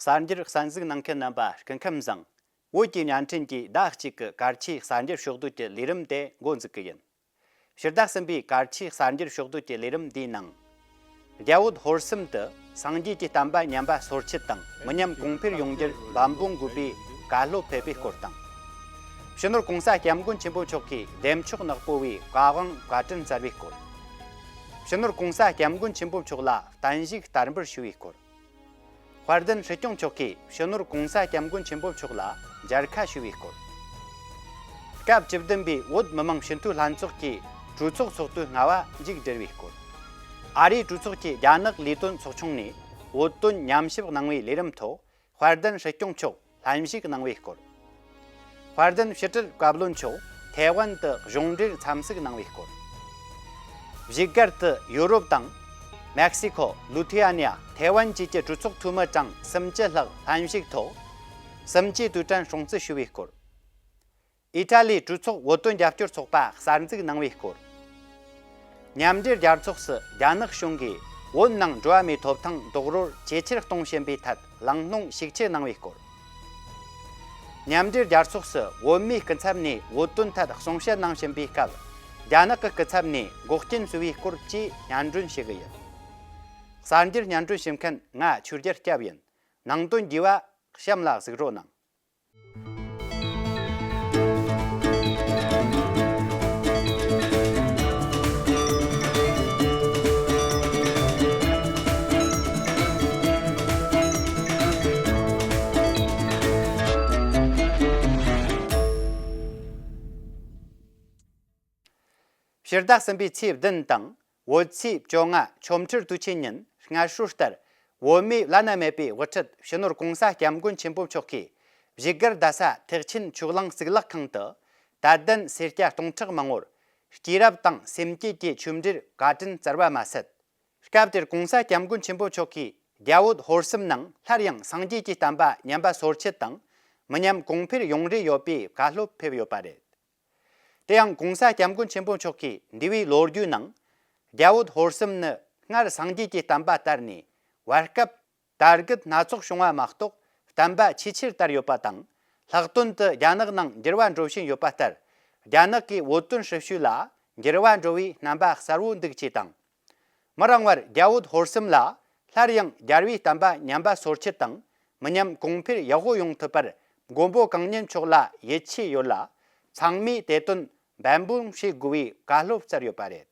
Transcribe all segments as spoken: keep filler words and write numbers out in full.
གསར་འགྱུར་གསན་གཟིགས་གནང་མཁན་རྣམ་པ་སྐུ་ཁམས་བཟང་། བོད་ཀྱི་བརྙན་འཕྲིན་གྱིས་ཟླ་གཅིག་གི་གལ་ཆེའི་གསར་འགྱུར་ཕྱོགས་བསྡུས་ཀྱི་ལས་རིམ་དེ་འགོ་འཛུགས་ཀྱི་ཡིན། ཕྱི་ཟླ་གསུམ་པའི་གལ་ཆེའི་གསར་འགྱུར་ཕྱོགས་བསྡུས་ཀྱི་ལས་རིམ་འདིའི་ནང་། རྒྱ་བོད་ཧོར་གསུམ་དུ་སངས་རྒྱས་ཀྱི་བསྟན་པ་ཉམས་པ་སོར་ཆུད་དང་མི་ཉམས་གོང་འཕེལ་ཡོང་རྒྱུར་འབད་འབུངས་དགོས་པའི་བཀའ་སློབ་ཕེབས་པའི་སྐོར་དང་། སྤྱི་ནོར་༸གོང་ས་༸སྐྱབས་མགོན་ཆེན་པོ་མཆོག་གིས་བདེ་མཆོག་ནག་པོ་བའི་བཀའ་དབང་བཀའ་དྲིན་སྩལ་བའི་སྐོར། སྤྱི་ནོར་༸གོང་ས་༸སྐྱབས་མགོན་ཆེན་པོ་མཆོག་ལ་བརྟན་བཞུགས་དར་འབུལ་ཞུ་བའི་སྐོར། དཔལ་ལྡན་སྲིད་སྐྱོང་མཆོག་གིས་སྤྱི་ནོར་༸གོང་ས་༸སྐྱབས་མགོན་ཆེན་པོ་མཆོག་ལ་མཇལ་ཁ་ཞུ་བའི་སྐོར། སྐབས་བཅུ་བདུན་པའི་བོད་མི་མང་སྤྱི་འཐུས་ལྷན་ཚོགས་ཀྱི་གྲོས་ཚོགས་ཚོགས་དུས་ལྔ་པ་མཇུག་བསྒྲིལ་བའི་སྐོར། ཨ་རིའི་གྲོས་ཚོགས་ཀྱི་རྒྱ་ནག་ལས་དོན་ཚོགས་ཆུང་ནས་བོད་དོན་ཉམས་ཞིབ་གནང་བའི་ལས་རིམ་ཐོག་དཔལ་ལྡན་སྲིད་སྐྱོང་མཆོག་ལྷན་ཞུགས་གནང་བའི་སྐོར། དཔལ་ལྡན་ཕྱི་དྲིལ་བཀའ་བློན་མཆོག་ཐའེ་ཝན་དུ་གཞུང་འབྲེལ་འཚམས་གཟིགས་གནང་བའི་སྐོར། བཞུགས་སྒར་དུ་ཡུ་རོབ་དང་། མེག་སི་ཁོ། ལུ་ཐི་ཡ་ནི་ཡ། ཐའེ་ཝན་བཅས་ཀྱི་གྲོས་ཚོགས་འཐུས་མི་གྲངས་སུམ་ཅུ་ལྷག་ལྷན་ཞུགས་ཐོག་གསུམ་བཅུའི་དུས་དྲན་སྲུང་བརྩི་ཞུ་བའི་སྐོར། ཨི་ཊ་ལིའི་གྲོས་ཚོགས་བོད་དོན་རྒྱབ་སྐྱོར་ཚོགས་པ་གསར་འཛུགས་གནང་བའི་སྐོར། མཉམ་འབྲེལ་རྒྱལ་ཚོགས་སུ་རྒྱ་ནག་གཞུང་གིས་བོད་ནང་འགྲོ་བ་མིའི་ཐོབ་ཐང་རྡོག་རོལ་ཇེ་ཆེར་གཏོང་བཞིན་པའི་ཐད་གླེང་སློང་ཤུགས་ཆེ་གནང་བའི་སྐོར། མཉམ་འབྲེལ་རྒྱལ་ཚོགས་སུ་བོད་མིའི་སྐུ་ཚབ་ནས་བོད་དོན་ཐད་གསུང་བཤད་གནང་བཞིན་པའི་སྐབས། རྒྱ་ནག་གི་སྐུ་ཚབ་ནས་འགོག་རྐྱེན་བཟོས་པའི་སྐོར་བཅས་སྙན་སྒྲོན་ཞུ་གི་ཡིན། གསར་འགྱུར་སྙན་སྒྲོན་ཞུ་མཁན་ང་ཆོས་རྒྱལ་སྐྱབས་ཡིན། ནང་དོན་རྒྱས་པ་གཤམ་ལ་གཟིགས་རོགས་གནང་། ཕྱི་ཟླ་གསུམ་པའི་ཚེས་བདུན་དང་། བོད་ཚེས་བཅོ་ལྔ་ཆོ་འཕྲུལ་དུས་ཆེན་ཉིན་སྔར་སྲོལ་ལྟར། བོད་མིའི་བླ་ན་མེད་པའི་དབུ་ཁྲིད་སྤྱི་ནོར་༸གོང་ས་༸སྐྱབས་མགོན་ཆེན་པོ་མཆོག་གིས་བཞུགས་སྒར་རྡ་ས་ཐེག་ཆེན་ཆོས་གླིང་གཙུག་ལག་ཁང་དུ། དད་ལྡན་སེར་སྐྱ་སྟོང་ཕྲག་མང་བོར་སྐྱེས་རབས་དང་སེམས་བསྐྱེད་ཀྱི་ཆོས་འབྲེལ་བཀའ་དྲིན་སྩལ་བ་མ་ཟད། སྐབས་དེར་༸གོང་ས་༸སྐྱབས་མགོན་ཆེན་པོ་མཆོག་གིས་རྒྱ་བོད་ཧོར་གསུམ་ནང་སླར་ཡང་སངས་རྒྱས་ཀྱི་བསྟན་པ་ཉམས་པ་སོར་ཆུད་དང་མི་ཉམས་གོང་འཕེལ་ཡོང་རེ་ཡོད་པའི་བཀའ་སློབ་ཕེབས་ཡོད་པ་རེད། དེ་ཡང་༸གོང་ས་༸སྐྱབས་མགོན་ཆེན་པོ་མཆོག་གིས་འདས་པའི་ལོ་རྒྱུས་ནང་། རྒྱ་བོད་ཧོར་གསུམ་ནི་སྔར་སངས་རྒྱས་ཀྱི་བསྟན་པ་དར་ནས་བར་སྐབས་དར་རྒུད་སྣ་ཚོགས་བྱུང་བ་མ་གཏོགས་བསྟན་པ་ཆེས་ཆེར་དར་ཡོད་པ་དང་། ལྷག་དོན་དུ་རྒྱ་ནག་ནང་འགྱུར་བ་འགྲོ་བཞིན་ཡོད་པ་ལྟར། རྒྱ་ནག་གི་བོད་དོན་སྲིད་བྱུས་ལ་འགྱུར་བ་འགྲོ་བའི་རྣམ་པ་གསལ་བོ་འདུག་ཅེས་དང་། མི་རིང་བར་རྒྱ་བོད་ཧོར་གསུམ་ལ་སླར་ཡང་རྒྱལ་བའི་བསྟན་པ་ཉམས་པ་སོར་ཆུད་དང་མི་ཉམས་གོང་འཕེལ་ཡག་པོ་ཡོང་ཐུབ་པར་མགོན་པོ་གང་ཉིད་མཆོག་ལ་ཡིད་ཆེས་ཡོད་ལ། ཚང་མས་དེ་དོན་འབད་འབུངས་བྱེད་དགོས་པའི་བཀའ་སློབ་སྩལ་ཡོད་པ་རེད།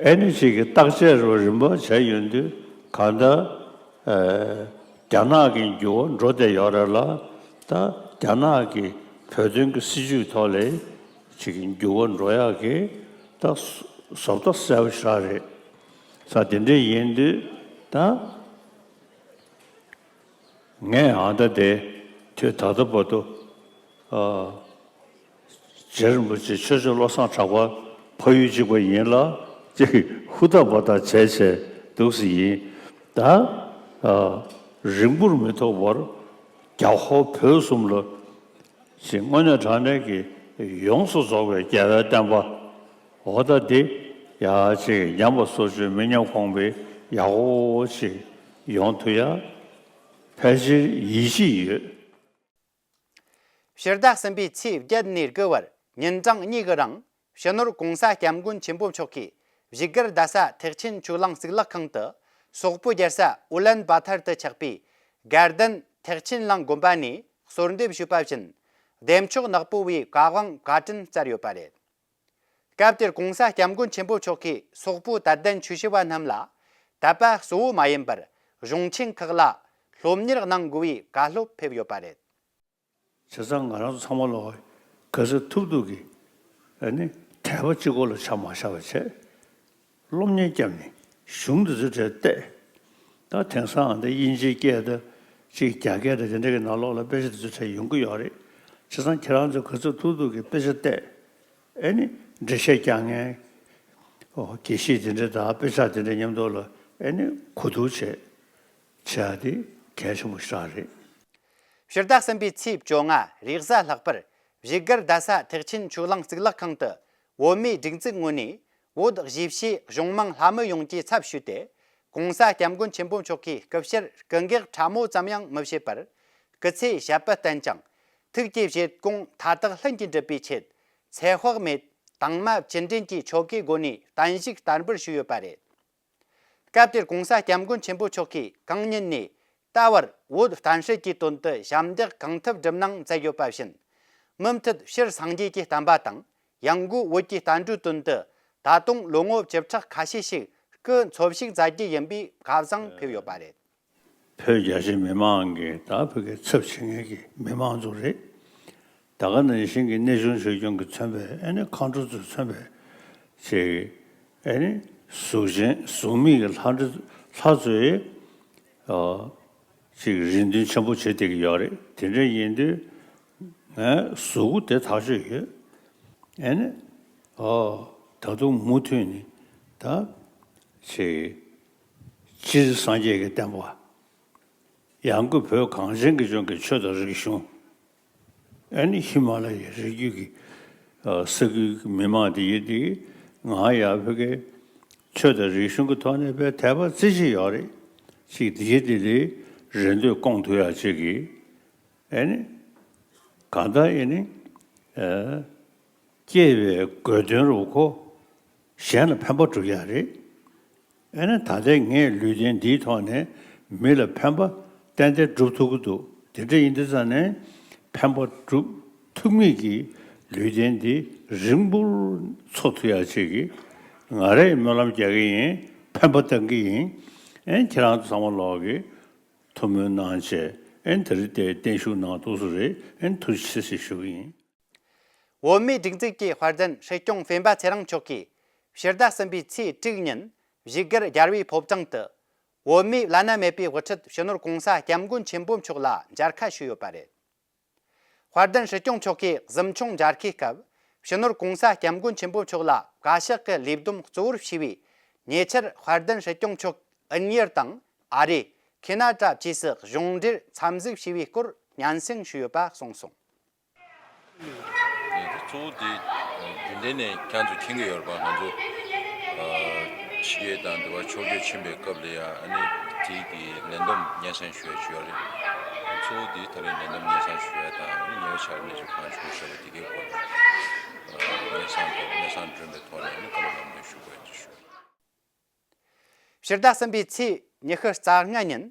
ཨེ་ནི་ཅིག་གི་བརྟག་དཔྱད་རོ་རིམ་པ་བྱས་ཡོང་དུས་གང་ལྟར། ཨེ། རྒྱ་ནག་གི་འགྱུར་བ་འགྲོ་བསྡད་ཡོད་རེད་ལ། ད་རྒྱ་ནག་གི་བོད་དོན་གྱི་སྲིད་བྱུས་ཐོག་ལ་ཅིག་གི་འགྱུར་བ་འགྲོ་ཡག་གི་ད་བཟོ་ལྟ་གསལ་པོ་ཞིག་རེད། ས་དེ་འདྲ་ཡིན་དུས་ད། ངས་ཨ་ད་དེ་དུས་ད་ལྟ་བར་དུ། ཨ། རྗེ་རིན་པོ་ཆེ་ཆོས་རྗེ་བློ་བཟང་གྲགས་པ་ཕ་ཡུལ་གཅིག་པ་ཡིན་ལ་ཅིག་ཧུར་ཐག་འབད་ཐག་བྱས་བྱས་འདུག་སེ་ཡིན། ད། ཨ། རིང་པོར་མི་ཐོགས་པར་རྒྱ་ཧོར་བོད་གསུམ་ལ་ཅིག་དངོས་གནས་དྲང་གནས་ཀྱི་ཡོངས་སུ་རྫོགས་པའི་རྒྱལ་བའི་བསྟན་པ། འོ་ད་འདི་ཡ་ཅིག་ཉམས་པ་སོར་ཆུད་མི་ཉམས་གོང་འཕེལ་ཡག་པོ་ཅིག་ཡོང་ཐུབ་ཡ་ཕལ་ཆེར་ཡིད་ཆེས་ཡོད། ཕྱི་ཟླ་གསུམ་པའི་ཚེས་བརྒྱད་ནས་དགུ་བར་ཉིན་གྲངས་གཉིས་ཀྱི་རིང་སྤྱི་ནོར་༸གོང་ས་༸སྐྱབས་མགོན་ཆེན་པོ་མཆོག་གིས་བཞུགས་སྒར་རྡ་ས་ཐེག་ཆེན་ཆོས་གླིང་གཙུག་ལག་ཁང་དུ་སོག་པོའི་རྒྱལ་ས་ཨུ་ལན་བ་ཐར་དུ་ཆགས་པའི་དགའ་ལྡན་ཐེག་ཆེན་གླིང་དགོན་པ་ནས་གསོལ་འདེབས་ཞུས་པ་བཞིན་བདེ་མཆོག་ནག་པོ་བའི་བཀའ་དབང་བཀའ་དྲིན་སྩལ་ཡོད་པ་རེད། སྐབས་དེར་༸གོང་ས་༸སྐྱབས་མགོན་ཆེན་པོ་མཆོག་གིས་སོག་པོའི་དད་ལྡན་ཆོས་ཞུ་བ་རྣམས་ལ་དད་པ་གཙོ་བོ་མ་ཡིན་པར་གཞུང་ཆེན་ཁག་ལ་སློབ་གཉེར་གནང་དགོས་པའི་བཀའ་སློབ་ཕེབས་ཡོད་པ་རེད། བྱས་ཙང་ང་རང་ཚོ་ཚང་མ་ལ་ག་ཚོད་ཐུབ་ཐུབ་ཀྱིས་ཨ་ནི་དད་པ་གཅིག་པོ་ལ་ཆ་མ་བཞག་པ་བྱས། སློབ་གཉེར་བརྒྱབ་ནས་གཞུང་འདི་ཚོའི་གྲས་བལྟས། ད་དེང་སང་འདི་དབྱིན་ཇིའི་སྐད་དང་ཅིག་རྒྱ་སྐད་དང་དེ་འདྲ་གི་ནང་ལོགས་ལ་དཔེ་ཆ་འདི་ཚོའི་གྲས་ཡོང་གི་ཡོད་རེད། བྱས་ཙང་ཁྱེད་རང་ཚོས་ག་ཚོད་ཐུབ་ཐུབ་ཀྱིས་དཔེ་ཆ་བལྟས། ཨེ་ནི་འགྲེལ་བཤད་རྒྱག་མཁན། ཨོ་དགེ་བཤེས་དེ་འདྲ་དང་དཔེ་ཆ་དེ་འདྲ་མཉམ་དུ་ལ་ཨེ་ནི་གོ་བསྡུར་བྱས། བྱས་ཏེ་གལ་ཆེན་པོ་ཞིག་རེད། ཕྱི་ཟླ་གསུམ་པའི་ཚེས་བཅོ་ལྔ་རེས་གཟའ་ལྷག་པར་བཞུགས་སྒར་རྡ་ས་ཐེག་ཆེན་ཆོས་གླིང་གཙུག་ལག་ཁང་དུ་བོད་མིའི་སྒྲིག་འཛུགས་ངོས་ནས་བོད་གཞིས་བྱེས་གཞུང་མང་ལྷ་མི་ཡོངས་ཀྱི་ཚབ་ཞུས་ཏེ་ ༸གོང་ས་༸སྐྱབས་མགོན་ཆེན་པོ་མཆོག་གིས་སྐུ་ཕྱིར་སྐུ་འགེགས་ཕྲ་མོ་ཙམ་ཡང་མི་བྱེད་པར། སྐུ་ཚེ་ཞབས་པད་བརྟན་ཅིང་། ཐུགས་ཀྱི་བཞེད་དགོངས་མཐའ་དག་ལྷུན་གྱིས་འགྲུབ་པའི་ཆེད། ཚེ་དཔག་མེད་དྭངས་མ་བཅུད་འདྲེན་གྱི་ཆོ་གའི་སྒོ་ནས་བརྟན་བཞུགས་བསྟར་འབུལ་ཞུས་ཡོད་པ་རེད། སྐབས་དེར་༸གོང་ས་༸སྐྱབས་མགོན་ཆེན་པོ་མཆོག་གིས་གང་ཉིད་ནས་ད་བར་བོད་བསྟན་སྲིད་ཀྱི་དོན་དུ་ཞབས་འདེགས་གང་ཐུབ་སྒྲུབ་གནང་མཛད་ཡོད་པ་བཞིན། མུ་མཐུད་སྤྱིར་སངས་རྒྱས་ཀྱི་བསྟན་པ་དང་། ཡང་སྒོས་བོད་ཀྱི་བསྟན་འགྲོའི་དོན་དུ་ད་དུང་ལོ་ངོ་བཅུ་ཕྲག་ཁ་ཤས་ཤིག་སྐུ་འཚོ་བཞུགས་མཛད་རྒྱུ་ཡིན་པའི་བཀའ་བཟང་ཕེབས་ཡོད་པ་རེད། བོད་རྒྱ་ཆེ་མི་མང་གི་ད་བོད་ཀྱི་ཚབ་བྱེད་མཁན་གྱི་མི་མང་ཚོ་རེད། ད་ག་ནང་བཞིན་གྱི་གནས་ཆུང་ཆོས་སྐྱོང་གིས་མཚོན་པའི་ཨ་ནི་མཁའ་འགྲོ་ཚོས་མཚོན་པའི་ཅིག་ཨ་ནི་གཟུགས་ཅན་གཟུགས་མེད་ཀྱི་ལྷ་འདྲེ་ལྷ་ཚོས་ཨ་ཅིག་རེ་འདུན་ཆེན་པོ་བྱེད་བསྡད་ཀྱི་ཡོད་རེད། དེ་འདྲ་ཡིན་དུས་ངའི་གཟུགས་པོ་དེ་ཐག་ཆོད་ཡོད། ཨ་ནི་ཨ་ད་དུང་མུ་མཐུད་ནས་ད་ཅིག་སྤྱིར་སངས་རྒྱས་ཀྱི་བསྟན་པ། ཡང་སྒོས་བོད་གངས་ཅན་གྱི་ལྗོངས་ཀྱི་ཆོས་དང་རིག་གཞུང་། ཨ་ནི་ཧི་མ་ལ་ཡའི་རི་རྒྱུད་ཀྱི་ཨ་ས་ཁུལ་གྱི་མི་མང་དེ་ཡིན་དེ་ང་ཡང་བོད་ཀྱི་ཆོས་དང་རིག་གཞུང་གི་ཐོག་ནས་དཔེ་དད་པ་རྩེ་གཅིག་ཡོད་རེད། ཅིག་དེ་ཡིན་དེ་ལས་རེ་འདོད་སྐོང་ཐུབ་ཡག་ཅིག་གི་ཨ་ནི་གང་ལྟར་ཨ་ནི་ཨ་སྐྱེ་བའི་དགོས་དོན་རུ་ཁོ་གཞན་ལ་ཕན་པ་སྒྲུབ་ཡག་རེད། ཨ་ནི་ད་ལྟའི་ངས་ལུས་རྟེན་འདིའི་ཐོག་ནས་མི་ལ་ཕན་པ་ཏན་ཏན་སྒྲུབ་ཐུབ་ཀྱི་འདུག་དེ་འདྲ་ཡིན་དུས་ཙང་ནས་ཕན་པ་སྒྲུབ་ཐུབ་མཁན་གྱི་ལུས་རྟེན་འདི་རིང་པོར་འཚོ་ཐུབ་ཡག་ཅིག་གི་ང་རས་སྨོན་ལམ་རྒྱག་གི་ཡིན། ཕན་པ་བཏང་གི་ཡིན། ཨ་ནི་ཁྱེད་རང་ཚོ་ཚང་མ་ལོག་གི་ཐུགས་སྨོན་གནང་བྱས་ཨ་ནི་དེ་རིང་དེ་བརྟན་བཞུགས་གནང་ཐུབ་ས་རེད། ཨ་ནི་ཐུགས་རྗེ་ཆེ་ཞུ་གི་ཡིན། བོད་མིའི་སྒྲིག་འཛུགས་ཀྱི་དཔལ་ལྡན་སྲིད་སྐྱོང་སྤེན་པ་ཚེ་རིང་མཆོག་གིས་ཕྱི་ཟླ་གསུམ་པའི་ཚེས་དྲུག་ཉིན་བཞུགས་སྒར་རྒྱལ་བའི་ཕོ་བྲང་དུ་བོད་མིའི་བླ་ན་མེད་པའི་དབུ་ཁྲིད་སྤྱི་ནོར་༸གོང་ས་༸སྐྱབས་མགོན་ཆེན་པོ་མཆོག་ལ་མཇལ་ཁ་ཞུས་ཡོད་པ་རེད། དཔལ་ལྡན་སྲིད་སྐྱོང་མཆོག་གིས་གཟིམ་ཆུང་མཇལ་ཁའི་སྐབས་སྤྱི་ནོར་༸གོང་ས་༸སྐྱབས་མགོན་ཆེན་པོ་མཆོག་ལ་བཀའ་ཤག་གི་ལས་བསྡོམས་གཙོ་བོར་བྱས་པའི་ཉེ་ཆར་དཔལ་ལྡན་སྲིད་སྐྱོང་མཆོག་དབུ་གཉེར་དང་ཨ་རི། ཁེ་ན་ཌ་བཅས་སུ་གཞུང་འབྲེལ་འཚམས་གཟིགས་བྱས་པའི་སྐོར་སྙན་སེང་ཞུས་ཡོད་པ་གསུངས་སོང་། ད་གཙོ་བོ་དེ་རྒྱུན་ལྡན་ནས་ཁྱེད་ཚོ་མཁྱེན་གྱི་ཡོད་རེད་པ། ང་ཚོ་ཕྱི་རྒྱལ་དང་འདི་བར་ཕྱོགས་བསྐྱོད་ཕྱིན་པའི་སྐབས་ལ་ཡང་ཨ་ནི་དེའི་གི་ལན་འདེབས་སྙན་སེང་ཞུ་ཡ་ཅིག་ཡོད་རེད། གཙོ་བོ་དེ་ད་རེས་ལན་འདེབས་སྙན་སེང་ཞུ་ཡ་དང་ཨ་ནི་ཉེ་བའི་ཆར་གནས་ཚུལ་གང་བྱུང་ཞེས་པ་དེ་གའི་སྐོར་ལ་སྙན་སེང་དང་སྙན་སེང་སྒྲོན་པའི་ཐོག་ནས་ཨ་ནི་བཀའ་སློབ་ལམ་སྟོན་ཞུ་དགོས་ཅེས་ཞུ། ཕྱི་ཟླ་གསུམ་པའི་ཚེས་ཉི་ཤུ་རྩ་ལྔ་ཉིན་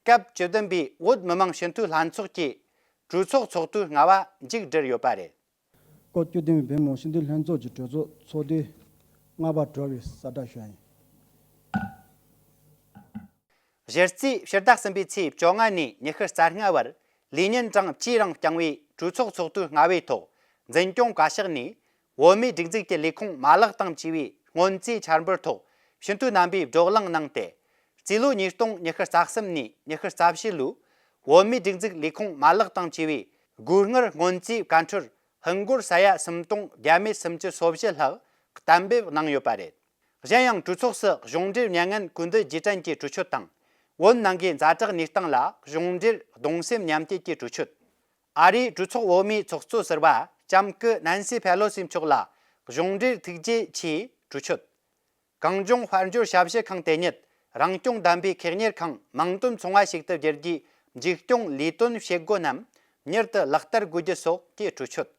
སྐབས་བཅུ་བདུན་པའི་བོད་མི་མང་སྤྱི་འཐུས་ལྷན་ཚོགས་ཀྱི་གྲོས་ཚོགས་ཚོགས་དུས་ལྔ་པ་མཇུག་བསྒྲིལ་ཡོད་པ་རེད། སྐབས་བཅུ་བདུན་པའི་བོད་མི་མང་སྤྱི་འཐུས་ལྷན་ཚོགས་ཀྱི་གྲོས་ཚོགས་ཚོགས་དུས་ལྔ་པ་གྲོལ་བའི་གསལ་བསྒྲགས་ཞུ་ཡ་ཡིན། གཞི་རྩའི་ཕྱི་ཟླ་གསུམ་པའི་ཚེས་བཅོ་ལྔ་ནས་ཉི་ཤུ་རྩ་ལྔ་བར་ལས་ཉིན་གྲངས་བཅུའི་རིང་བསྐྱངས་པའི་གྲོས་ཚོགས་ཚོགས་དུས་ལྔ་པའི་ཐོག་འཛིན་སྐྱོང་བཀའ་ཤག་ནས་བོད་མིའི་སྒྲིག་འཛུགས་ཀྱི་ལས་ཁུངས་མ་ལག་དང་བཅས་པའི་སྔོན་རྩིས་འཆར་འབུལ་ཐོག་སྤྱི་འཐུས་རྣམ་པས་བགྲོ་གླེང་གནང་སྟེ། རྩིས་ལོ་ཉིས་སྟོང་ཉི་ཤུ་རྩ་གསུམ་ནས་ཉི་ཤུ་རྩ་བཞི་ལོའི་བོད་མིའི་སྒྲིག་འཛུགས་ལས་ཁུངས་མ་ལག་དང་བཅས་པའི་སྒོ་དངུལ་སྔོན་རྩིས་བཀའ་འཁྲོལ་ཧིན་སྒོར་ས་ཡ་སུམ་སྟོང་བརྒྱ་མེད་སུམ་ཅུ་སོ་བཞི་ལྷག་གཏན་འབེབས་གནང་ཡོད་པ་རེད། གཞན་ཡང་གྲོས་ཚོགས་སུ་གཞུང་འབྲེལ་མྱ་ངན་གུས་འདུད་རྗེས་དྲན་གྱི་གྲོས་ཆོད་དང་། བོད་ནང་གི་ཛ་དྲག་གནས་སྟངས་ལ་གཞུང་འབྲེལ་གདུང་སེམས་མཉམ་སྐྱེད་ཀྱི་གྲོས་ཆོད། ཨ་རིའི་གྲོས་ཚོགས་འོག་མའི་ཚོགས་གཙོ་ཟུར་པ་ལྕམ་སྐུ་ནན་སི་ཕེ་ལོ་སི་མཆོག་ལ་གཞུང་འབྲེལ་ཐུགས་རྗེ་ཆེའི་གྲོས་ཆོད། གངས་ལྗོངས་དཔལ་འབྱོར་ཞབས་ཞུ་ཁང་དེ་ཉིད་རང་སྐྱོང་ལྡན་པའི་ཁེ་གཉེར་ཁང་མིང་དོན་མཚུངས་པ་ཞིག་ཏུ་བསྒྱུར་རྒྱུའི་མཇུག་སྐྱོང་ལས་དོན་བྱེད་སྒོ་རྣམས་མྱུར་དུ་ལག་བསྟར་དགོས་རྒྱུ་སོགས་ཀྱི་གྲོས་ཆོད།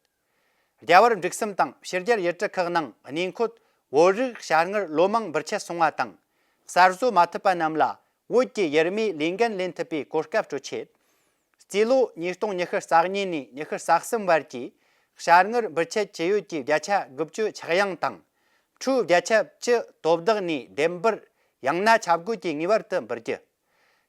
རྒྱལ་བར་འབྲུག་གསུམ་དང་ཕྱི་རྒྱལ་ཡུལ་གྲུ་ཁག་ནང་གནས་འཁོད་བོད་རིགས་དཔྱ་དངུལ་ལོ་མང་འབུལ་ཆད་སོང་བ་དང་། གསར་བཟོ་མ་ཐུབ་པ་རྣམས་ལ་བོད་ཀྱི་ཡུལ་མིའི་ལས་འགན་ལེན་ཐུབ་པའི་གོ་སྐབས་སྤྲོད་ཆེད། རྩིས་ལོ་ཉིས་སྟོང་ཉི་ཤུ་རྩ་གཉིས་ནས་ཉི་ཤུ་རྩ་གསུམ་བར་གྱི་དཔྱ་དངུལ་འབུལ་ཆད་ཇི་ཡོད་ཀྱི་བརྒྱ་ཆ་དགུ་བཅུ་ཆག་ཡང་དང་། ཁྲུའུ་བརྒྱ་ཆ་བཅུ་དོ་བདག་ནས་བདེན་འབུལ་ཡང་ན་ཆབ་བགོས་ཀྱིས་ངེས་པར་དུ་འབུལ་རྒྱུ།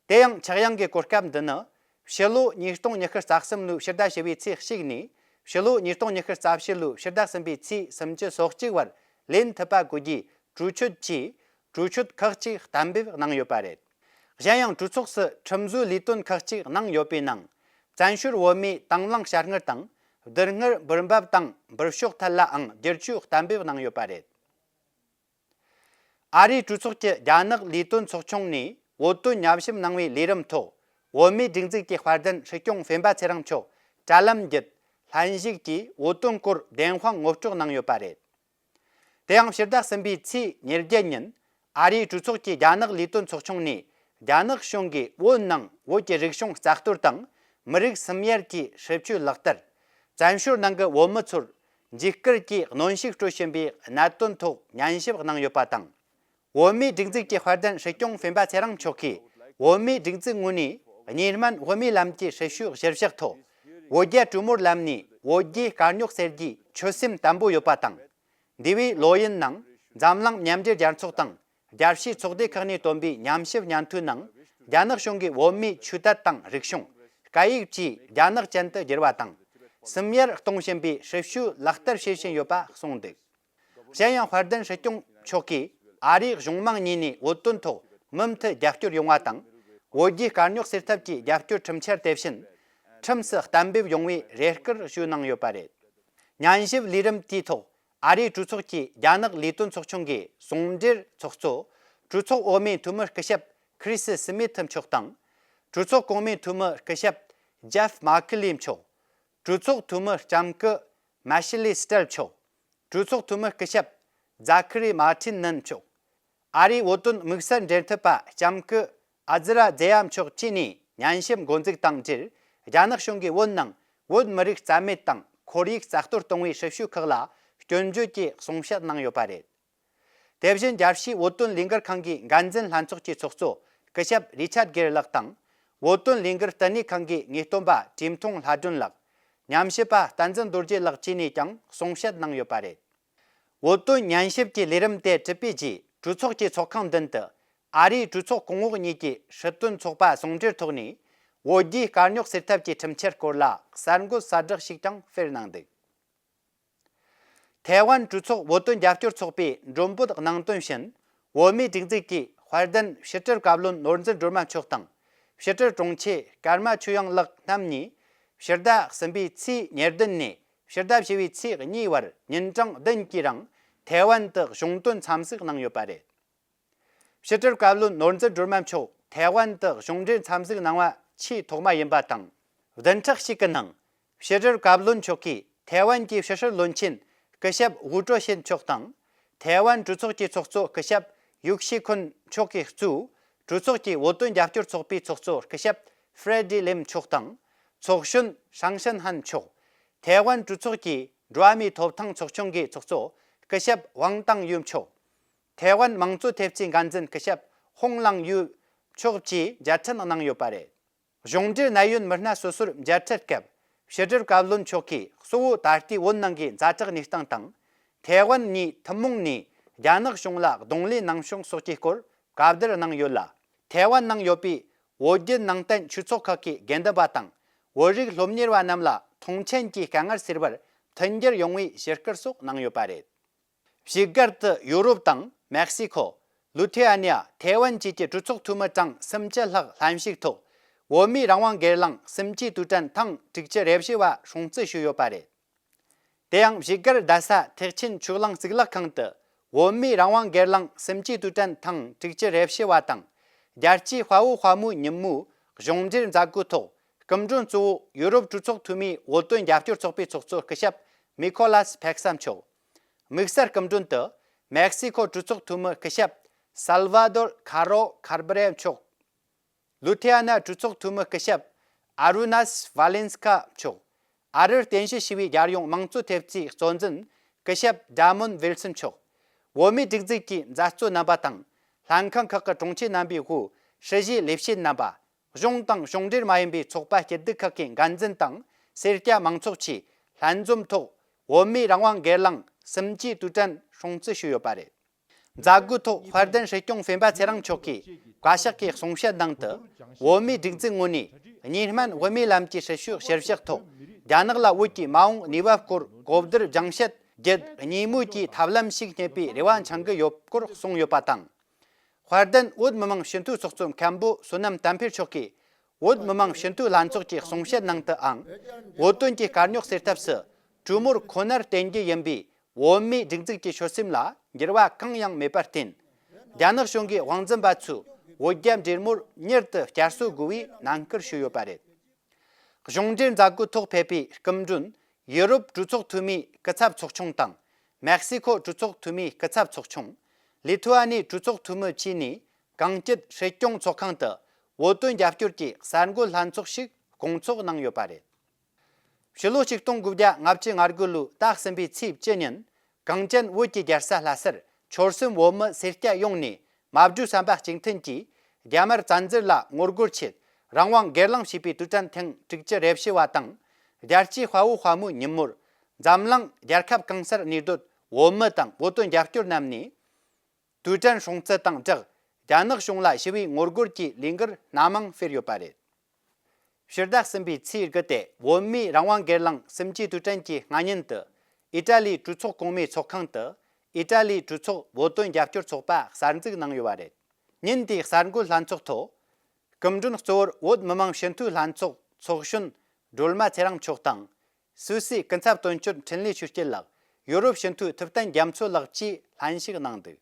དེ་ཡང་ཆག་ཡང་གི་གོ་སྐབས་འདི་ནི་ཕྱི་ལོ་ཉིས་སྟོང་ཉི་ཤུ་རྩ་གསུམ་ལོའི་ཕྱི་ཟླ་བཞི་པའི་ཚེས་གཅིག་ནས་ཕྱི་ལོ་ཉིས་སྟོང་ཉི་ཤུ་རྩ་བཞི་ལོའི་ཕྱི་ཟླ་གསུམ་པའི་ཚེས་སུམ་ཅུ་སོ་གཅིག་བར་ལེན་ཐུབ་པ་དགོས་རྒྱུའི་གྲོས་ཆོད་ཀྱིས་གྲོས་ཆོད་ཁག་ཅིག་གཏན་འབེབས་གནང་ཡོད་པ་རེད། གཞན་ཡང་གྲོས་ཚོགས་སུ་ཁྲིམས་བཟོའི་ལས་དོན་ཁག་ཅིག་གནང་ཡོད་པའི་ནང་། བཙན་བྱོལ་བོད་མིའི་དྭང་བླངས་དཔྱ་དངུལ་དང་བསྡུ་དངུལ་འབུལ་འབབ་དང་འབུལ་ཕྱོགས་ཐད་ལའང་བསྒྱུར་བཅོས་གཏན་འབེབས་གནང་ཡོད་པ་རེད། ཨ་རིའི་གྲོས་ཚོགས་ཀྱི་རྒྱ་ནག་ལས་དོན་ཚོགས་ཆུང་ནས་བོད་དོན་ཉམས་ཞིབ་གནང་བའི་ལས་རིམ་ཐོག་བོད་མིའི་སྒྲིག་འཛུགས་ཀྱི་དཔལ་ལྡན་སྲིད་སྐྱོང་སྤེན་པ་ཚེ་རིང་མཆོག་དྲ་ལམ་བརྒྱུད་ལྷན་ཞུགས་ཀྱིས་བོད་དོན་སྐོར་བདེན་དཔང་ངོ་སྤྲོད་གནང་ཡོད་པ་རེད། དེ་ཡང་ཕྱི་ཟླ་གསུམ་པའི་ཚེས་ཉེར་བརྒྱད་ཉིན་ ཨ་རིའི་གྲོས་ཚོགས་ཀྱི་རྒྱ་ནག་ལས་དོན་ཚོགས་ཆུང་ནས་རྒྱ་ནག་གཞུང་གིས་བོད་ནང་བོད་ཀྱི་རིག་གཞུང་རྩ་གཏོར་དང་མི་རིགས་སིམ་ཡར་གྱི་སྲིད་བྱུས་ལག་བསྟར། བཙན་བྱོལ་ནང་གི་བོད་མི་ཚོར་འཇིགས་སྐུལ་གྱིས་གནོན་ཤུགས་སྤྲོད་བཞིན་པའི་གནད་དོན་ཐོག་ཉན་ཞིབ་གནང་ཡོད་པ་དང་། བོད་མིའི་སྒྲིག་འཛུགས་ཀྱི་དཔལ་ལྡན་སྲིད་སྐྱོང་སྤེན་པ་ཚེ་རིང་མཆོག་གིས་བོད་མིའི་སྒྲིག་འཛུགས་ངོས་ནས་གཉིས་སྨན་དབུ་མའི་ལམ་གྱི་སྲིད་བྱུས་གཞིར་བཞག་ཐོག་བོད་རྒྱ་གྲོས་མོལ་ལམ་ནས་བོད་རྒྱའི་དཀའ་རྙོག་སེལ་རྒྱུའི་ཆོད་སེམས་བརྟན་པོ་ཡོད་པ་དང་། འདས་པའི་ལོ་ཡུན་ནང་འཛམ་གླིང་མཉམ་འབྲེལ་རྒྱལ་ཚོགས་དང་རྒྱལ་སྤྱིའི་ཚོགས་སྡེ་ཁག་ནས་བཏོན་པའི་ཉམས་ཞིབ་སྙན་ཐོའི་ནང་རྒྱ་ནག་གཞུང་གིས་བོད་མིའི་ཆོས་དད་དང་རིག་གཞུང་། སྐད་ཡིག་བཅས་རྒྱ་ནག་ཅན་དུ་བསྒྱུར་བ་དང་། སིམ་ཡར་གཏོང་བཞིན་པའི་སྲིད་བྱུས་ལག་བསྟར་བྱེད་བཞིན་ཡོད་པ་གསུངས་འདུག་གཞན་ཡང་དཔལ་ལྡན་སྲིད་སྐྱོང་མཆོག་གིས་ཨ་རིའི་གཞུང་མང་གཉིས་ནས་བོད་དོན་ཐོག་མུ་མཐུད་རྒྱབ་སྐྱོར་ཡོང་བ་དང་། བོད་རྒྱའི་དཀའ་རྙོག་སེལ་ཐབས་ཀྱི་རྒྱབ་སྐྱོར་ཁྲིམས་འཆར་དེ་བཞིན་ཁྲིམས་སུ་གཏན་འབེབས་ཡོང་བའི་རེ་སྐུལ་ཞུས་གནང་ཡོད་པ་རེད། ཉན་ཞིབ་ལས་རིམ་དེའི་ཐོག་ཨ་རིའི་གྲོས་ཚོགས་ཀྱི་རྒྱ་ནག་ལས་དོན་ཚོགས་ཆུང་གི་ཟུང་འབྲེལ་ཚོགས་གཙོ། གྲོས་ཚོགས་འོག་མའི་འཐུས་མི་སྐུ་ཞབས་ཁྲིས་སི་སི་མིད་མཆོག་དང་། གྲོས་ཚོགས་གོང་མའི་འཐུས་མི་སྐུ་ཞབས་ཇེབ་མཱ་ཁི་ལི་མཆོག་གྲོས་ཚོགས་འཐུས་མི་ལྕམ་སྐུ་མཱ་ཤི་ལི་སི་ཏྲེལ་མཆོག་གྲོས་ཚོགས་འཐུས་མི་སྐུ་ཞབས་ཛ་ཁི་རི་མཱ་ཁྲིན་ནན་མཆོག་ཨ་རིའི་བོད་དོན་དམིགས་བསལ་འབྲེལ་མཐུད་པ་ལྕམ་སྐུ་ཨ་ཛི་ར་ཛེ་ཡ་མཆོག་བཅས་ནས་ཉན་ཞིབ་འགོ་འཛུགས་དང་འབྲེལ། རྒྱ་ནག་གཞུང་གིས་བོད་ནང་བོད་མི་རིགས་རྩ་མེད་དང་ཁོར་ཡུག་རྩ་གཏོར་གཏོང་བའི་སྲིད་བྱུས་ཁག་ལ་སྐྱོན་བརྗོད་ཀྱི་གསུང་བཤད་གནང་ཡོད་པ་རེད། དེ་བཞིན་རྒྱལ་སྤྱིའི་བོད་དོན་ལས་འགུལ་ཁང་གི་འགན་འཛིན་ལྷན་ཚོགས་ཀྱི་ཚོགས་གཙོ་སྐུ་ཞབས་རི་ཆར་གེར་ལགས་དང་། བོད་དོན་ལས་འགུལ་བསྟི་གནས་ཁང་གི་ངེས་སྟོན་པ་བཀྲས་མཐོང་ལྷ་སྒྲོན་ལགས། ཉམས་ཞིབ་པ་བསྟན་འཛིན་རྡོ་རྗེ་ལགས་བཅས་ནས་ཀྱང་གསུང་བཤད་གནང་ཡོད་པ་རེད། བོད་དོན་ཉན་ཞིབ་ཀྱི་ལས་རིམ་དེ་གྲུབ་པའི་རྗེས་གྲོས་ཚོགས་ཀྱི་ཚོགས་ཁང་མདུན་དུ་ཨ་རིའི་གྲོས་ཚོགས་གོང་འོག་གཉིས་ཀྱི་སྲིད་དོན་ཚོགས་པ་ཟུང་འབྲེལ་ཐོག་ནས་བོད་རྒྱའི་དཀའ་རྙོག་སེལ་ཐབས་ཀྱི་ཁྲིམས་འཆར་སྐོར་ལ་གསར་འགོད་གསལ་བསྒྲགས་ཤིག་ཀྱང་སྤེལ་གནང་འདུག་ཐའེ་ཝན་གྲོས་ཚོགས་བོད་དོན་རྒྱབ་སྐྱོར་ཚོགས་པས་མགྲོན་འབོད་གནང་དོན་བཞིན། བོད་མིའི་སྒྲིག་འཛུགས་ཀྱི་དཔལ་ལྡན་ཕྱི་དྲིལ་བཀའ་བློན་ནོར་འཛིན་སྒྲོལ་མ་མཆོག་དང་། ཕྱི་དྲིལ་དྲུང་ཆེ་ཀརྨ་ཆོས་དབྱངས་ལགས་རྣམ་གཉིས་ཕྱི་ཟླ་གསུམ་པའི་ཚེས་ཉེར་བདུན་ནས་ཕྱི་ཟླ་བཞི་པའི་ཚེས་གཉིས་བར་ཉིན་གྲངས་བདུན་གྱི་རིང་ཐའེ་ཝན་དུ་གཞུང་དོན་འཚམས་གཟིགས་གནང་ཡོད་པ་རེད། ཕྱི་དྲིལ་བཀའ་བློན་ནོར་འཛིན་སྒྲོལ་མ་མཆོག་ཐའེ་ཝན་དུ་གཞུང་འབྲེལ་འཚམས་གཟིགས་གནང་བ་ཆེས་ཐོག་མ་ཡིན་པ་དང་། བདུན་ཕྲག་གཅིག་གི་ནང་ཕྱི་དྲིལ་བཀའ་བློན་མཆོག་གིས་ཐའེ་ཝན་གྱི་ཕྱི་སྲིད་བློན་ཆེན་སྐུ་ཞབས་ཝུའུ་ཀྲོ་ཤིན་མཆོག་དང་། ཐའེ་ཝན་གྲོས་ཚོགས་ཀྱི་ཚོགས་གཙོ་སྐུ་ཞབས་ཡུག་ཤི་ཁུན་མཆོག་གིས་གཙོས་གྲོས་ཚོགས་ཀྱི་བོད་དོན་རྒྱབ་སྐྱོར་ཚོགས་པའི་ཚོགས་གཙོ་སྐུ་ཞབས་ཧྥེ་རེ་ཌི་ལེམ་མཆོག་དང་། ཚོགས་གཞོན་ཧྲང་ཤིན་ཧན་མཆོག་ཐའེ་ཝན་གྲོས་ཚོགས་ཀྱི་འགྲོ་བ་མིའི་ཐོབ་ཐང་ཚོགས་ཆུང་གི་ཚོགས་གཙོ་སྐུ་ཞབས་ཝང་ཏང་ཡུ་མཆོག་ཐའེ་ཝན་དམངས་གཙོ་ཐེབས་རྩའི་འགན་འཛིན་སྐུ་ཞབས་ཧོང་ལང་ཡུ་མཆོག་བཅས་མཇལ་འཕྲད་གནང་ཡོད་པ་རེད། གཞུང་འབྲེལ་གནད་ཡོད་མི་སྣ་སོ་སོར་མཇལ་འཕྲད་སྐབས་ཕྱི་དྲིལ་བཀའ་བློན་མཆོག་གིས་གཙོ་བོ་ད་ལྟའི་བོད་ནང་གི་ཛ་དྲག་གནས་སྟངས་དང་། ཐའེ་ཝན་གཉིས་ཐུན་མོང་ནས་རྒྱ་ནག་གཞུང་ལ་གདོང་ལེན་གནང་བྱུང་སོགས་ཀྱི་སྐོར་བཀའ་བསྡུར་གནང་ཡོད་ལ། ཐའེ་ཝན་ནང་ཡོད་པའི་བོད་བརྒྱུད་ནང་བསྟན་ཆོས་ཚོགས་ཁག་གི་དགེ་འདུན་པ་དང་བོད་རིགས་སློབ་གཉེར་བ་རྣམས་ལ་མཐོང་མཆན་གྱི་དཀའ་ངལ་སེལ་བར་མཐུན་འགྱུར་ཡོང་བའི་ཞུ་སྐུལ་སོགས་གནང་ཡོད་པ་རེད། བཞུགས་སྒར་དུ་ཡུ་རོབ་དང་མེག་སི་ཁོ། ལུ་ཐི་ཡ་ནི་ཡ། ཐའེ་ཝན་བཅས་ཀྱི་གྲོས་ཚོགས་འཐུས་མི་གྲངས་སུམ་ཅུ་ལྷག་ལྷན་ཞུགས་ཐོག་བོད་མིའི་རང་དབང་སྒེར་ལངས་གསུམ་བཅུའི་དུས་དྲན་ཐེངས་དྲུག་ཅུ་རེ་བཞི་བ་སྲུང་བརྩི་ཞུས་ཡོད་པ་རེད། དེ་ཡང་བཞུགས་སྒར་རྡ་ས་ཐེག་ཆེན་ཆོས་གླིང་གཙུག་ལག་ཁང་དུ་བོད་མིའི་རང་དབང་སྒེར་ལངས་གསུམ་བཅུའི་དུས་དྲན་ཐེངས་དྲུག་ཅུ་རེ་བཞི་བ་དང་། རྒྱལ་སྤྱིའི་དཔའ་བོ་དཔའ་མོའི་ཉིན་མོའི་གཞུང་འབྲེལ་མཛད་སྒོའི་ཐོག་སྐུ་མགྲོན་གཙོ་བོ་ཡུ་རོབ་གྲོས་ཚོགས་འཐུས་མིའི་བོད་དོན་རྒྱབ་སྐྱོར་ཚོགས་པའི་ཚོགས་གཙོ་སྐུ་ཞབས་མི་ཁོ་ལཱས་ཕེག་ས་མཆོག་དམིགས་བསལ་སྐུ་མགྲོན་དུ་མེག་སི་ཁོ་གྲོས་ཚོགས་འཐུས་མི་སྐུ་ཞབས་སལ་ཝ་དོར་ཁ་རོ་ཁར་བྷ་རེ་མཆོག་ལུ་ཐི་ཡ་ན་གྲོས་ཚོགས་འཐུས་མི་སྐུ་ཞབས་ཨ་རུ་ནཱས་ཝ་ལེན་སི་ཁ་མཆོག་ཨ་རིར་རྟེན་གཞི་བྱས་པའི་རྒྱལ་ཡོངས་དམངས་གཙོ་ཐེབས་རྩའི་གཙོ་འཛིན་སྐུ་ཞབས་ཌ་མོན་ཝིལ་སོན་མཆོག་བོད་མིའི་སྒྲིག་འཛུགས་ཀྱི་མཛད་གཙོ་རྣམ་པ་དང་། ལྷན་ཁང་ཁག་གི་དྲུང་ཆེ་རྣམ་པའི་དབུས་སྲིད་བྱུས་ལས་བྱེད་རྣམ་པ། གཞུང་དང་གཞུང་འབྲེལ་མ་ཡིན་པའི་ཚོགས་པ་སྐྱིད་སྡུག་ཁག་གི་འགན་འཛིན་དང་སེར་སྐྱ་མང་ཚོགས་ཀྱིས་ལྷན་འཛོམས་ཐོག་བོད་མིའི་རང་དབང་སྒེར་ལངས་གསུམ་བཅུའི་དུས་དྲན་སྲུང་བརྩི་ཞུས་ཡོད་པ་རེད། མཛད་སྒོའི་ཐོག་དཔལ་ལྡན་སྲིད་སྐྱོང་སྤེན་པ་ཚེ་རིང་མཆོག་གིས་བཀའ་ཤག་གི་གསུང་བཤད་ནང་དུ། བོད་མིའི་སྒྲིག་འཛུགས་ངོས་ནས་གཉིས་སྨན་དབུ་མའི་ལམ་གྱི་སྲིད་བྱུས་གཞིར་བཞག་ཐོག་རྒྱ་ནག་ལ་བོད་ཀྱི་མ་འོངས་ནུས་པ་སྐོར་གོ་བསྡུར་སྦྱང་བཤད་བརྒྱུད་གཉིས་མོས་ཀྱི་ཐབས་ལམ་ཞིག་རྙེད་པའི་རེ་བ་འཆང་གི་ཡོད་སྐོར་གསུངས་ཡོད་པ་དང་། དཔལ་ལྡན་བོད་མི་མང་སྤྱི་འཐུས་ཚོགས་གཙོ་མཁན་པོ་བསོད་ནམས་བསྟན་འཕེལ་མཆོག་གིས། བོད་མི་མང་སྤྱི་འཐུས་ལྷན་ཚོགས་ཀྱི་གསུང་བཤད་ནང་དུའང་། བོད་དོན་གྱི་དཀའ་རྙོག་སེལ་ཐབས་སུ་གྲོས་མོལ་ཁོ་ནར་བརྟེན་རྒྱུ་ཡིན་པའི་བོད་མིའི་སྒྲིག་འཛུགས་ཀྱི་ཆོད་སེམས་ལ་འགྱུར་བ་གང་ཡང་མེད་པར་བརྟེན། རྒྱ་ནག་གཞུང་གིས་དབང་འཛིན་པ་ཚོས་བོད་རྒྱ་འབྲེལ་མོལ་མྱུར་དུ་བསྐྱར་གསོ་དགོས་པའི་ནན་སྐུལ་ཞུས་ཡོད་པ་རེད། གཞུང་འབྲེལ་མཛད་སྒོའི་ཐོག་ཕེབས་པའི་སྐུ་མགྲོན་ཡུ་རོབ་གྲོས་ཚོགས་འཐུས་མིའི་སྐུ་ཚབ་ཚོགས་ཆུང་དང་། མེག་སི་ཁོ་གྲོས་ཚོགས་འཐུས་མིའི་སྐུ་ཚབ་ཚོགས་ཆུང་། ལི་ཐུ་ཨ་ནིའི་གྲོས་ཚོགས་འཐུས་མི་བཅས་ནས་གངས་སྐྱིད་སྲིད་སྐྱོང་ཚོགས་ཁང་དུ་བོད་དོན་རྒྱབ་སྐྱོར་གྱི་གསར་འགོད་ལྷན་ཚོགས་ཤིག་སྐོང་ཚོགས་གནང་ཡོད་པ་རེད། ཕྱི་ལོ་ཆིག་སྟོང་དགུ་བརྒྱ་ལྔ་བཅུ་ང་དགུ་ལོའི་ཟླ་གསུམ་པའི་ཚེས་བཅུ་ཉིན། གངས་ཅན་བོད་ཀྱི་རྒྱལ་ས་ལྷ་སར་ཆོལ་གསུམ་བོད་མི་སེར་སྐྱ་ཡོངས་ནས་མ་བགྲོས་བསམ་པ་གཅིག་མཐུན་གྱིས་རྒྱ་དམར་བཙན་འཛུལ་ལ་ངོ་རྒོལ་ཆེད་རང་དབང་སྒེར་ལངས་བྱས་པའི་དུས་དྲན་ཐེངས་དྲུག་ཅུ་རེ་བཞི་བ་དང་། རྒྱལ་སྤྱིའི་དཔའ་བོ་དཔའ་མོའི་ཉིན་མོར་འཛམ་གླིང་རྒྱལ་ཁབ་གང་སར་གནས་སྡོད་བོད་མི་དང་བོད་དོན་རྒྱབ་སྐྱོར་རྣམས་ནས། དུས་དྲན་སྲུང་བརྩི་དང་སྦྲགས། རྒྱ་ནག་གཞུང་ལ་ཞི་བའི་ངོ་རྒོལ་གྱི་ལས་འགུལ་སྣ་མང་སྤེལ་ཡོད་པ་རེད། ཕྱི་ཟླ་གསུམ་པའི་ཚེས་དགུ་སྟེ་བོད་མིའི་རང་དབང་སྒེར་ལངས་གསུམ་བཅུའི་དུས་དྲན་གྱི་སྔ་ཉིན་དུ། ཨི་ཏྲ་ལིའི་གྲོས་ཚོགས་གོང་མའི་ཚོགས་ཁང་དུ། ཨི་ཏྲ་ལིའི་གྲོས་ཚོགས་བོད་དོན་རྒྱབ་སྐྱོར་ཚོགས་པ་གསར་འཛུགས་གནང་ཡོད་པ་རེད། ཉིན་དེའི་གསར་འགོད་ལྷན་ཚོགས་ཐོག་སྐུ་མགྲོན་གཙོ་བོར་བོད་མི་མང་སྤྱི་འཐུས་ལྷན་ཚོགས་ཚོགས་གཞོན་སྒྲོལ་མ་ཚེ་རིང་མཆོག་དང་། སུད་སིའི་སྐུ་ཚབ་དོན་གཅོད་འཕྲིན་ལས་ཆོས་སྐྱིད་ལགས། ཡུ་རོབ་སྤྱི་འཐུས་ཐུབ་བསྟན་རྒྱ་མཚོ་ལགས་བཅས་ལྷན་ཞུགས་གནང་འདུག་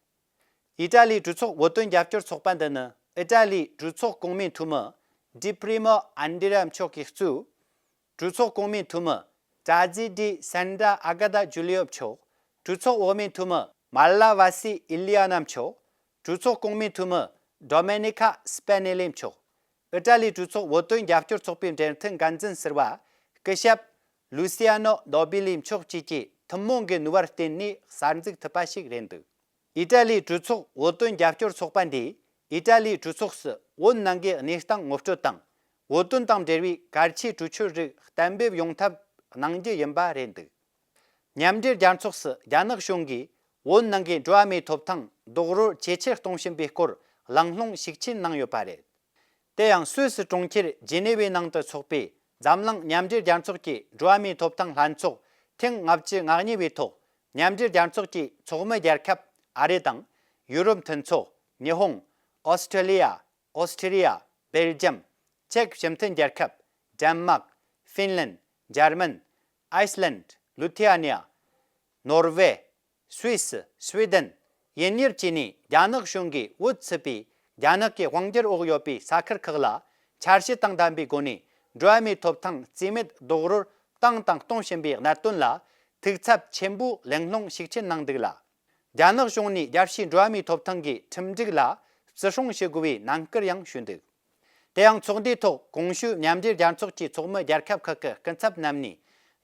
ཨི་ཏྲ་ལིའི་གྲོས་ཚོགས་བོད་དོན་རྒྱབ་སྐྱོར་ཚོགས་པ་འདི་ནི་ཨི་ཏྲ་ལིའི་གྲོས་ཚོགས་གོང་མའི་འཐུས་མི་ཌི་པྲི་མོ་ཨན་ཌི་ར་མཆོག་གིས་གཙོས། གྲོས་ཚོགས་གོང་མའི་འཐུས་མི་ཏྲ་ཛི་ཌི་སན་ཏྲ་ཨ་ག་ཏ་ཇུ་ལི་ཡོ་མཆོག་གྲོས་ཚོགས་འོག་མའི་འཐུས་མི་མཱ་ལ་ཝ་སི་ཨི་ལི་ཡ་ན་མཆོག་གྲོས་ཚོགས་གོང་མའི་འཐུས་མི་ཌོ་མེ་ནི་ཁ་སི་པེ་ནེ་ལི་མཆོག་ཨི་ཏྲ་ལིའི་གྲོས་ཚོགས་བོད་དོན་རྒྱབ་སྐྱོར་ཚོགས་པའི་འབྲེལ་མཐུད་འགན་འཛིན་ཟུར་པ་སྐུ་ཞབས་ལུ་སི་ཡ་ནོ་ནོ་བི་ལི་མཆོག་བཅས་ཀྱི་ཐུན་མོང་གི་ནུས་པར་བརྟེན་ནས་གསར་འཛུགས་ཐུབ་པ་ཞིག་རེད་འདུག་ཨི་ཏྲ་ལིའི་གྲོས་ཚོགས་བོད་དོན་རྒྱབ་སྐྱོར་ཚོགས་པ་འདིས་ཨི་ཏྲ་ལིའི་གྲོས་ཚོགས་སུ་བོད་ནང་གི་གནས་སྟངས་ངོ་སྤྲོད་དང་། བོད་དོན་དང་འབྲེལ་བའི་གལ་ཆེའི་གྲོས་ཆོད་རིགས་གཏན་འབེབས་ཡོང་ཐབས་གནང་རྒྱུ་ཡིན་པ་རེད་འདུག་མཉམ་འབྲེལ་རྒྱལ་ཚོགས་སུ་རྒྱ་ནག་གཞུང་གིས་བོད་ནང་གི་འགྲོ་བ་མིའི་ཐོབ་ཐང་རྡོག་རོལ་ཇེ་ཆེར་གཏོང་བཞིན་པའི་སྐོར་གླེང་སློང་ཤུགས་ཆེན་གནང་ཡོད་པ་རེད། དེ་ཡང་སུད་སི་གྲོང་ཁྱེར་ཇི་ནེ་ཝའི་ནང་དུ་འཚོགས་པའི་འཛམ་གླིང་མཉམ་འབྲེལ་རྒྱལ་ཚོགས་ཀྱི་འགྲོ་བ་མིའི་ཐོབ་ཐང་ལྷན་ཚོགས་ཐེངས་ལྔ་བཅུ་ང་གཉིས་པའི་ཐོག་མཉམ་འབྲེལ་རྒྱལ་ཚོགས་ཀྱི་ཚོགས་མི་རྒྱལ་ཁབ་ཨ་རི་དང་ཡུ་རོབ་མཐུན་ཚོགས། ཉི་ཧོང་། ཨོ་སི་ཁྲེ་ལི་ཡ། ཨོ་སི་ཁྲེ་ལི་ཡ། སྦེལ་ཇམ། ཅེཀ་སྤྱི་མཐུན་རྒྱལ་ཁབ། ཌེན་མཱག། ཧྥིན་ལན། འཇར་མན། ཨའི་སི་ལན། ལུ་ཐི་ཨ་ནི་ཡ། ནོར་ཝེ། སུད་སི། སུའེ་ཌེན། དབྱིན་ཡུལ་བཅས་ནས་རྒྱ་ནག་གཞུང་གིས་འོས་ཚུད་པའི་རྒྱ་ནག་གི་དབང་སྒྱུར་འོག་ཡོད་པའི་ས་ཁུལ་ཁག་ལ་འཆར་གཞི་དང་ལྡན་པའི་སྒོ་ནས་འགྲོ་བ་མིའི་ཐོབ་ཐང་རྩིས་མེད་རྡོག་རོལ་བཏང་དང་གཏོང་བཞིན་པའི་གནད་དོན་ལ་ཐུགས་འཚབ་ཆེན་པོས་གླེང་སློང་ཤུགས་ཆེན་གནང་འདུག་ལ། རྒྱ་ནག་གཞུང་ནས་རྒྱལ་སྤྱིའི་འགྲོ་བ་མིའི་ཐོབ་ཐང་གི་ཁྲིམས་སྒྲིག་ལ་བརྩི་སྲུང་ཞུ་དགོས་པའི་ནན་སྐུལ་ཡང་ཞུས་འདུག་དེ་ཡང་ཚོགས་འདུའི་ཐོག་གོང་ཞུས་མཉམ་འབྲེལ་རྒྱལ་ཚོགས་ཀྱི་ཚོགས་མི་རྒྱལ་ཁབ་ཁག་གི་སྐུ་ཚབ་རྣམས་ནས་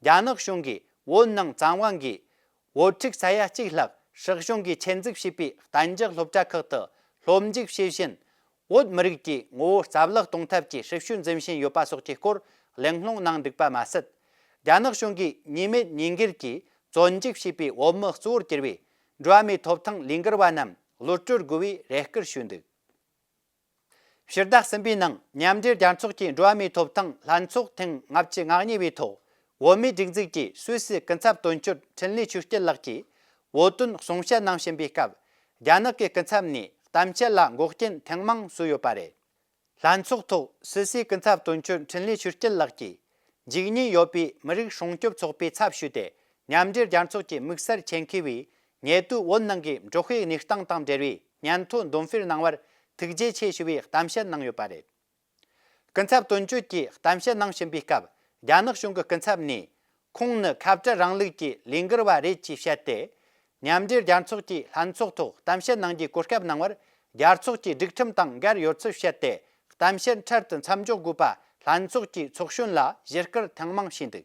རྒྱ་ནག་གཞུང་གིས་བོད་ནང་བཙན་དབང་གིས་བོད་ཕྲུག་ས་ཡ་གཅིག་ལྷག་སྲིད་གཞུང་གིས་ཆེད་འཛུགས་བྱས་པའི་གཏན་འཇགས་སློབ་གྲྭ་ཁག་ཏུ་སློབ་འཇུག་བྱེད་བཞིན། བོད་མི་རིགས་ཀྱི་ངོ་བོ་རྩ་བརླག་གཏོང་ཐབས་ཀྱི་སྲིད་བྱུས་འཛིན་བཞིན་ཡོད་པ་སོགས་ཀྱི་སྐོར་གླེང་སློང་གནང་འདུག་པ་མ་ཟད། རྒྱ་ནག་གཞུང་གིས་ཉེས་མེད་ཉེས་འགེལ་གྱིས་བཙོན་འཇུག་བྱས་པའི་བོད་མི་གཙོ་བོར་གྱུར་པའི་འགྲོ་བ་མིའི་ཐོབ་ཐང་ལས་འགུལ་བ་རྣམས་གློད་བཀྲོལ་དགོས་པའི་རེ་སྐུལ་ཞུས་འདུག་ཕྱི་ཟླ་གསུམ་པའི་ནང་མཉམ་འབྲེལ་རྒྱལ་ཚོགས་ཀྱི་འགྲོ་བ་མིའི་ཐོབ་ཐང་ལྷན་ཚོགས་ཐེངས་ལྔ་བཅུ་ང་གཉིས་པའི་ཐོག་བོད་མིའི་སྒྲིག་འཛུགས་ཀྱི་སུད་སི་སྐུ་ཚབ་དོན་གཅོད་འཕྲིན་ལས་ཆོས་སྐྱིད་ལགས་ཀྱིས་བོད་དོན་གསུང་བཤད་གནང་བཞིན་པའི་སྐབས། རྒྱ་ནག་གི་སྐུ་ཚབ་ནས་གཏམ་བཤད་ལ་འགོག་རྐྱེན་ཐེངས་མང་བཟོས་ཡོད་པ་རེད། ལྷན་ཚོགས་ཐོག་སུད་སིའི་སྐུ་ཚབ་དོན་གཅོད་འཕྲིན་ལས་ཆོས་སྐྱིད་ལགས་ཀྱིས། འཇིགས་ཉེན་ཡོད་པའི་མི་རིགས་སྲུང་སྐྱོབ་ཚོགས་པའི་ཚབ་ཞུས་ཏེ། མཉམ་འབྲེལ་རྒྱལ་ཚོགས་ཀྱི་དམིགས་བསལ་ཆེད་མཁས་པས་ཉེ་དུས་བོད་ནང་གི་འགྲོ་བའི་གནས་སྟངས་དང་འབྲེལ་བའི་སྙན་ཐོ་འདོན་སྤེལ་གནང་བར་ཐུགས་རྗེ་ཆེ་ཞུ་བའི་གཏམ་བཤད་གནང་ཡོད་པ་རེད། སྐུ་ཚབ་དོན་གཅོད་ཀྱིས་གཏམ་བཤད་གནང་བཞིན་པའི་སྐབས། རྒྱ་ནག་གཞུང་གི་སྐུ་ཚབ་ནས། ཁོང་ནི་ཁ་བྲལ་རིང་ལུགས་ཀྱི་ལས་འགུལ་བ་རེད་ཅེས་བཤད་དེ། མཉམ་འབྲེལ་རྒྱལ་ཚོགས་ཀྱི་ལྷན་ཚོགས་ཐོག་གཏམ་བཤད་གནང་རྒྱུའི་གོ་སྐབས་གནང་བར། རྒྱལ་ཚོགས་ཀྱི་སྒྲིག་ཁྲིམས་དང་འགལ་ཡོད་ཚུལ་བཤད་དེ། གཏམ་བཤད་འཕྲལ་དུ་མཚམས་འཇོག་དགོས་པ་ལྷན་ཚོགས་ཀྱི་ཚོགས་གཞོན་ལ་ཞུ་སྐུལ་ཐེངས་མང་བྱས་འདུག་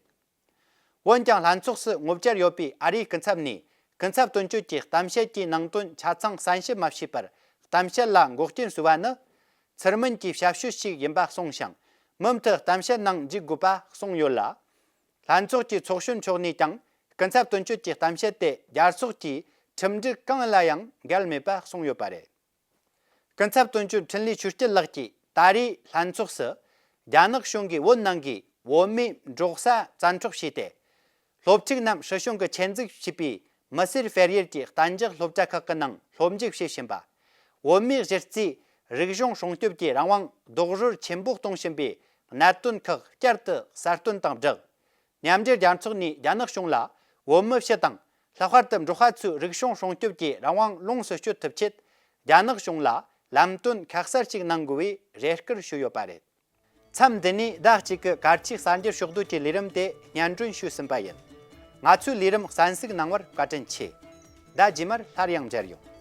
འོན་ཀྱང་། ལྷན་ཚོགས་སུ་ངོ་བཅར་ཡོད་པའི་ཨ་རིའི་སྐུ་ཚབ་ནས། སྐུ་ཚབ་དོན་གཅོད་ཀྱི་གཏམ་བཤད་ཀྱི་ནང་དོན་ཆ་ཚང་གསན་ཞིབ་མ་བྱས་པར། གཏམ་བཤད་ལ་འགོག་རྐྱེན་བཟོས་པ་ནི། ཚུལ་མིན་གྱི་ཞབས་ཞུ་ཞིག་ཡིན་པ་གསུངས་ཤིང་། མུ་མཐུད་གཏམ་བཤད་ནང་འཇུག་དགོས་པ་གསུངས་ཡོད་ལ། ལྷན་ཚོགས་ཀྱི་ཚོགས་གཞོན་མཆོག་ནས་ཀྱང་། སྐུ་ཚབ་དོན་གཅོད་ཀྱི་གཏམ་བཤད་དེ་རྒྱལ་ཚོགས་ཀྱི་ཁྲིམས་སྒྲིག་གང་ལ་ཡང་འགལ་མེད་པ་གསུངས་ཡོད་པ་རེད། སྐུ་ཚབ་དོན་གཅོད་འཕྲིན་ལས་ཆོས་སྐྱིད་ལགས་ཀྱིས། ད་རེས་ལྷན་ཚོགས་སུ། རྒྱ་ནག་གཞུང་གིས་བོད་ནང་གི་བོད་མིའི་འབྲོག་ས་བཙན་འཕྲོག་བྱས་ཏེ། སློབ་ཕྲུག་རྣམས་སྲིད་གཞུང་གིས་ཆེད་འཛུགས་བྱས་པའི་མི་སེར་སྤེལ་ཡུལ་གྱི་གཏན་འཇགས་སློབ་གྲྭ་ཁག་གི་ནང་སློབ་འཇུག་བྱེད་བཞིན་པ། བོད་མིའི་གཞི་རྩའི་རིག་གཞུང་སྲུང་སྐྱོབ་ཀྱི་རང་དབང་རྡོག་རོལ་ཆེན་པོ་གཏོང་བཞིན་པའི་གནད་དོན་ཁག་བསྐྱར་དུ་གསལ་སྟོན་དང་སྦྲགས། མཉམ་འབྲེལ་རྒྱལ་ཚོགས་ནས་རྒྱ་ནག་གཞུང་ལ་བོད་མི་སྤྱི་དང་། ལྷག་པར་དུ་འབྲོག་པ་ཚོའི་རིག་གཞུང་སྲུང་སྐྱོབ་ཀྱི་རང་དབང་ལོངས་སུ་སྤྱོད་ཐུབ་ཆེད། རྒྱ་ནག་གཞུང་ལ་ལམ་སྟོན་ཁ་གསལ་ཞིག་གནང་དགོས་པའི་རེ་སྐུལ་ཞུས་ཡོད་པ་རེད། མཚམས་འདི་ནས་ཟླ་གཅིག་གི་གལ་ཆེའི་གསར་འགྱུར་ཕྱོགས་བསྡུས་ཀྱི་ལས་རིམ་དེ་སྙན་སྒྲོན་ཞུས་ཟིན་པ་ཡིན། ང་ཚོའི་ལས་རིམ་གསན་གཟིགས་གནང་བར་བཀའ་དྲིན་ཆེ། ཟླ་རྗེས་མར་སླར་ཡང་མཇལ་ཡོང་།